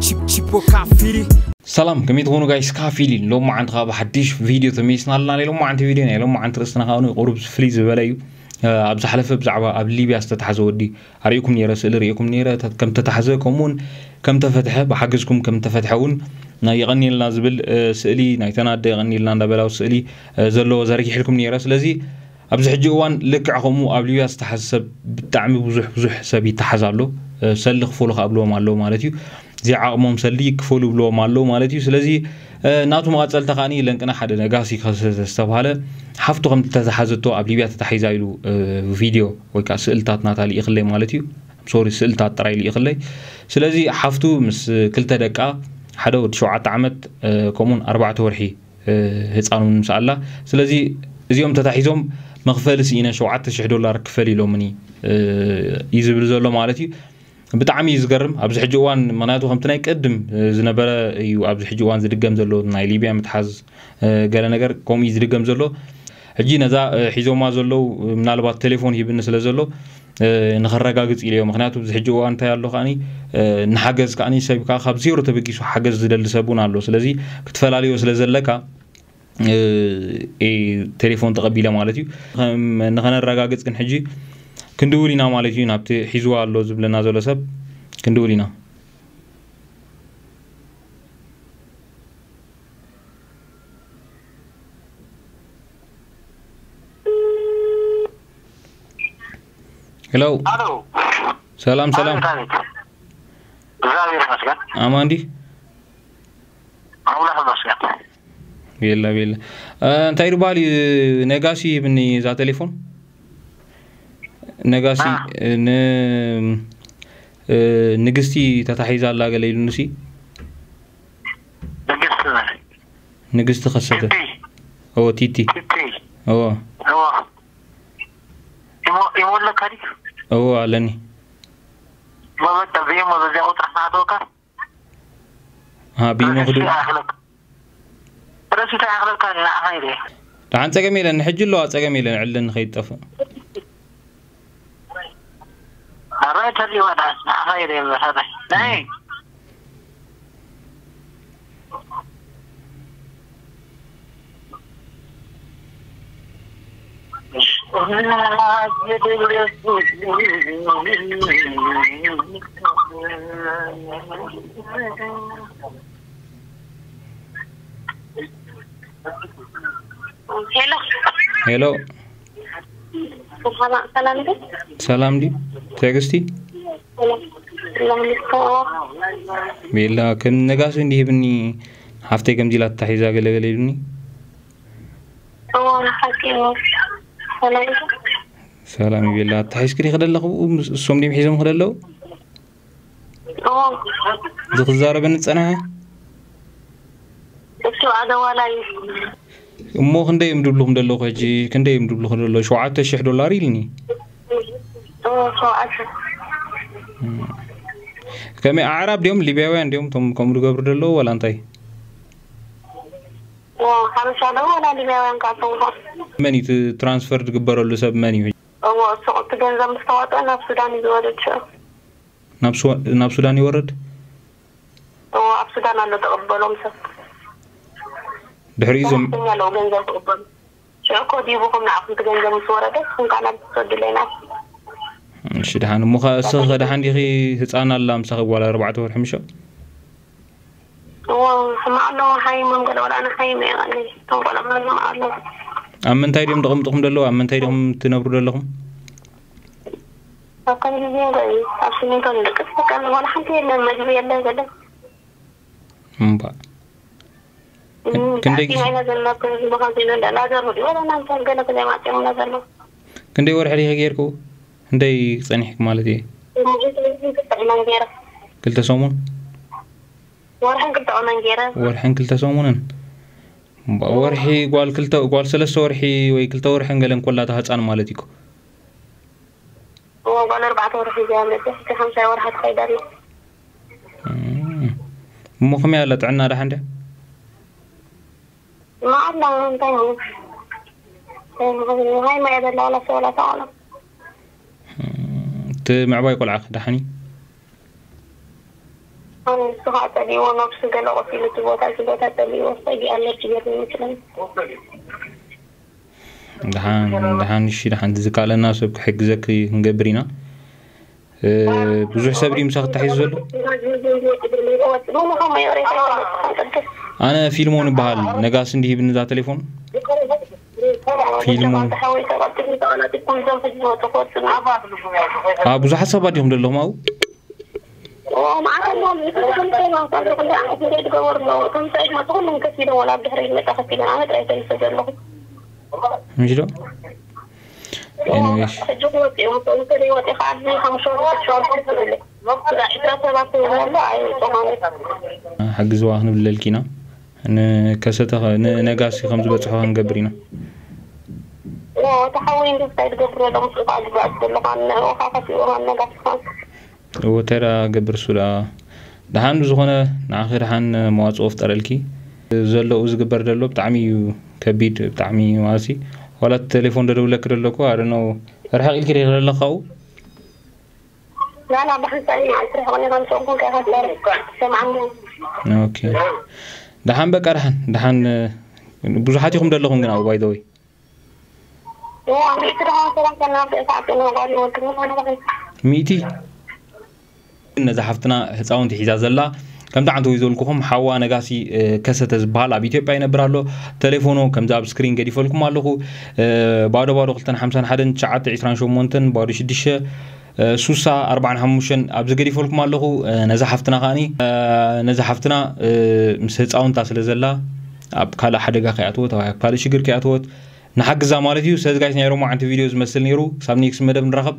Chip chip o kafiri. ሰላም፣ ከመይ ትኾኑ ጋይስ? ካፊሊን ሎም መዓንቲ ካብ ሓድሽ ቪድዮ ተመይስና ኣለና። ናይ ሎም መዓንቲ ቪድዮ፣ ናይ ሎም መዓንቲ ርእስና ካብ ቁሩብ ፍልይ ዝበለ እዩ። ኣብ ዝሓለፈ ብዛዕባ ኣብ ሊብያ ዝተታሕዘ ወዲ ኣርእኩም ነይረ፣ ስእሊ ርእኩም ነይረ፣ ከም ተታሕዘ ከምኡውን ከም ተፈትሐ፣ ብሓገዝኩም ከም ተፈትሐ እውን የቐንየልና ዝብል ስእሊ ናይ ተናደ የቐንየልና እንዳበላው ስእሊ ዘለዎ ዘርጊሕልኩም ነይረ። ስለዚ ኣብዚ ሕጂ እዋን ልክዕ ከምኡ ኣብ ሊብያ ዝተሓዘ ሰብ ብጣዕሚ ብዙሕ ብዙሕ ሰብ ይተሓዝ ኣሎ። ሰሊ ክፈሉ ከኣብልዎም ኣለዉ ማለት እዩ። ዘይዓቕሞም ሰሊ ክፈሉ ይብልዎም ኣለዉ ማለት እዩ። ስለዚ ናቱ መቐፀልታ ከዓኒ ለንቅና ሓደ ነጋሲ ዝተባሃለ ሓፍቱ ከም ተተሓዘቶ ኣብ ሊብያ ተታሒዛ ኢሉ ቪድዮ ወይ ከዓ ስእልታት ናታ ልኢኽለይ ማለት እዩ። ሶሪ፣ ስእልታት ጥራይ ልኢኽለይ። ስለዚ ሓፍቱ ምስ ክልተ ደቃ፣ ሓደ ወዲ ሸውዓተ ዓመት ከምኡን ኣርባዕተ ወርሒ ህፃን እውን ምስ ኣላ። ስለዚ እዚኦም ተታሒዞም መኽፈሊ ስኢነ ሸውዓተ ሽሕ ዶላር ክፈል ኢሎምኒ እዩ ዝብል ዘሎ ማለት እዩ። ብጣዕሚ እዩ ዝገርም ኣብዚ ሕጂ እዋን፣ ምክንያቱ ከምቲ ናይ ቅድም ዝነበረ እዩ ኣብዚ ሕጂ እዋን ዝድገም ዘሎ። ናይ ሊብያ ምትሓዝ ገለ ነገር ከምኡ እዩ ዝድገም ዘሎ። ሕጂ ነዛ ሒዞማ ዘለዉ ምናልባት ቴሌፎን ሂብኒ ስለ ዘሎ ንኸረጋግፅ ኢለዮ። ምክንያቱ ኣብዚ ሕጂ እዋን እንታይ ኣሎ ከዓኒ ንሓገዝ ከዓኒ ሰብ ከዓ ካብ ዜሮ ተበጊሱ ሓገዝ ዝደሊ ሰብ እውን ኣሎ። ስለዚ ክትፈላልዮ ስለ ዘለካ ቴሌፎን ተቐቢለ ማለት እዩ። ንኸነረጋግፅ ግን ሕጂ ክንድውል ኢና ማለት እዩ። ናብቲ ሒዝዋ ኣሎ ዝብለና ዘሎ ሰብ ክንድውል ኢና። ሄሎ። ኣሎ። ሰላም ሰላም። ኣቤት፣ ኣቤት። እግዚኣብሔር ይመስገን። ኣማን ዲ? ኣምላኽ ይመስገን። ቤላ ቤላ። እንታይ ይባሃል እዩ? ነጋሲ ይብኒ እዛ ቴሌፎን። ነጋሲ ን ንግስቲ ተታሒዛ ኣላ ገለ ኢሉኒ ሲ። ንግስቲ መን? ንግስቲ ከሰተ። ቲቲ። ኦ ቲቲ። ቲቲ። ኦ። ኦ። ኢሞ ኢሞ ኣለካ ድዩ? ኦ ኣለኒ። መበቃ ብኢሞ በዚያ ቁፅሪ ክኣትወካ? ሃ ቢሞ ክዱ። ረሲታ ይኽለካ ንዓኻ ኢለ። ደሓን ጸገም የለን፣ ሕጂ ኣለዋ ጸገም የለን፣ ዕልን ንኸይጠፍእ። ኣራይ ተሊዋ ደሓን ንዓኻ ኢለ እምበር፣ ኣራይ። ናይ ሄሎ። ሄሎ። ሰላም፣ ሰላም ዲ? ሰላም ዲ? ትዕግስቲ? ሰላም፣ ሰላም ዲ? ቤላ፣ ከም ነጋሲ እንዲህ ብኒ ሓፍተይ ከምዚ ኢላ ተታሒዛ ገለ ገለ ኢሉኒ። እዎ፣ ሓቂ እዩ። ሰላም ዲ? ሰላም እዩ ቤላ። ተታሒዝክኒ ክደለኹ፣ እሶም ድዮም ሒዞም ክደለዉ? እዎ። ዝኽዛረበኒ ዝጸንሐ? እሱ ኣደዋላይ። እሞ ክንደይ እዮም ድብልኹም ዘለኹ ሕጂ? ክንደይ እዮም ድብልኹም ዘለዉ? ሸውዓተ ሽሕ ዶላር ኢልኒ። እዎ፣ ሸውዓተ። እም። ከመይ ኣዕራብ ድዮም? ሊብያውያን ድዮም? እቶም ከምኡ ዝገብሩ ዘለዉ ዋላ እንታይ? እዎ፣ ሓበሻ ዶ ዋላ ሊብያውያን ካብ ትንኮ? መን እዩ እቲ ትራንስፈር ዝግበረሉ ሰብ መን እዩ? እዎ፣ እሱ እቲ ገንዘብ ምስ ተዋጠ ናብ ሱዳን እዩ ዝወርድ ሽዑ። ናብ ሱ-፣ ናብ ሱዳን ይወርድ? እዎ፣ ኣብ ሱዳን ኣሎ ተቐበሎም ሰብ። ድሕሪ እዞም ሰራሕተኛ ኣለዎ ገንዘብ ትቕበሉ። ሽዑ ኮድ ይህቡኹም ንዓኹም እቲ ገንዘብ ምስ ወረደ፣ ንስኹም ከዓ ናብ ትሰዱለይ ናብ። እሺ፣ ደሓን። እሞ ኸ እስኺ ኸ ደሓን ዲኺ? ህፃን ኣላ ምሳኺ ጓል ኣርባዕተ ወርሒ ምሸ? እዎ፣ ሕማቕ ኣለዎ። ሓይሞም ገለ ወላ ኣነ ሓይመ እየ ቀኒ። እቶም ቆልዑ ሕማቕ ኣለዎ። ኣብ ምንታይ ድዮም ተቐምጥኹም ዘለዉ? ኣብ ምንታይ ዲኹም ትነብሩ ዘለኹም? ኣብ ኮንዶሚንየም እዩ። ኣብ ሲሚንቶ ንድቅስ። በቃ፣ ዋላ ሓንቲ የለን። መግቢ የለ፣ ገለ። እምባ። እም፣ ክንደይ ጊዜ? ኢና ዘለና፣ ኣብዚ መኻዚኖ እንዳ ላዘር ወዲኡ፣ ወላ እናንተ ገለ ገለ ማዕጾ ኢና ዘለና። ክንደይ ወርሒ ዲኺ ጌርኩ? ክንደይ ጸኒሕኪ ማለት እየ? እሞ፣ ክልተ ሰሙን ገይረ። ክልተ ሰሙን? ወርሕን ክልተ ቀኖን ገይረ። ወርሕን ክልተ ሰሙንን? እምባ፣ ወርሒ ጓል ክልተ፣ ጓል ሰለስተ ወርሒ ወይ ክልተ ወርሕን ገለን ኮላ እታ ህጻን ማለት እዩ እኮ። እዎ፣ ጓል ኣርባዕተ ወርሒ እያ መፅያ፣ ሕጂ ሓምሳይ ወርሓ ትኸይድ ኣላ። እም። እሞ ከመይ ኣላ? ጥዕና ደሓን ድያ? እማ ኣላ፣ እንታይ እዩ? ሃይማ እያ ዘላ፣ ዋላ ሰው ዋላ ተቃሎ። እም፣ እቲ ምዕባይ ቆልዓ ከ ደሓን እዩ? ንሱ ከዓ ጸሊእዎ፣ ነብሱ ገለ ቆሲሉ፣ እቲ ቦታ፣ እቲ ቦታ ጸሊእዎ፣ ጸጊ ኣለች ገርኒ ይመስለኒ። ደሓን ደሓን እሺ፣ ደሓን ዝካለና ሰብ ክሕግዘኪ ክንገብር ኢና። ብዙሕ ሰብ ድዩ ምሳኺ ተታሒዙ ዘሎ? ኣነ ፊልሞን ይበሃል። ነጋሲ እንዲህ ሂብኒ እዛ ቴሌፎን። ፊልሞን። ብዙሓት ሰባት ዲኹም ዘለኹም ኣብኡ? ምሽ ዶ? ኤኒዌይስ። ሓግዝዋ ክንብለልኪ ኢና። ንከሰተ ንነጋሲ ከም ዝበፅሖ ክንገብር ኢና። ተሓወይ እንዲ እንታይ ትገብር ዘሎ ምስ ቃ ዝበኣት ዘለኻ ንዕኡ ካ ከሲኡ ነጋስኻ ወተራ ገብር ሱዳ። ደሓን ብዝኾነ ንዓኺ ደሓን መዋፅኦ ፍጠረልኪ። ዘለኡ ዝግበር ዘሎ ብጣዕሚ እዩ ከቢድ፣ ብጣዕሚ ማለት እዩ። ዋላ ቴሌፎን ደደውለኪ ደለኩ ኣደነው ርሕቕ ኢልኪ ዲኺ ዘለኻኡ? ላላ ብሓንሳእ እዩ መዓልቲ ርሕቕ ኔራ ንሰምኩም ከይሃትለር ሰምዓኒ። ኦኬ። ደሓን በቃ ደሓን ደሓን። ብዙሓት ኢኹም ደለኹም ግን ኣብኡ ባይዘወይ። ሚእቲ ደሃ ሰላም ሰላም ብእሳዕቲ ንጓል ወድሙ ማለት ሚእቲ። ነዛ ሓፍትና ህፃውንቲ ሒዛ ዘላ ከምቲ ዓንተ ወይ ዘልኩኹም ሓዋ ነጋሲ ከሰተ ዝበሃል ኣብ ኢትዮጵያ ይነብር ኣሎ። ተሌፎኑ ከምዚ ኣብ ስክሪን ገዲፈልኩም ኣለኹ። ባዶ ባዶ ክልተን ሓምሳን ሓደን ትሽዓተ ዒስራን ሸሞንተን ባዶ ሽዱሽተ ሱሳ ኣርባዓን ሓሙሽተን ኣብዚ ገዲፈልኩም ኣለኹ። ነዛ ሓፍትና ከዓኒ ነዛ ሓፍትና ምስ ህፃውንታ ስለ ዘላ ኣብ ካልእ ሓደጋ ከይኣትወት ኣብ ካልእ ሽግር ከይኣትወት ንሓግዛ ማለት እዩ። ስለዚ ጋይስ ናይ ሮማ ዓንቲ ቪድዮ ዝመስል ነይሩ። ክሳብ ኔክስት መደብ ንራኸብ።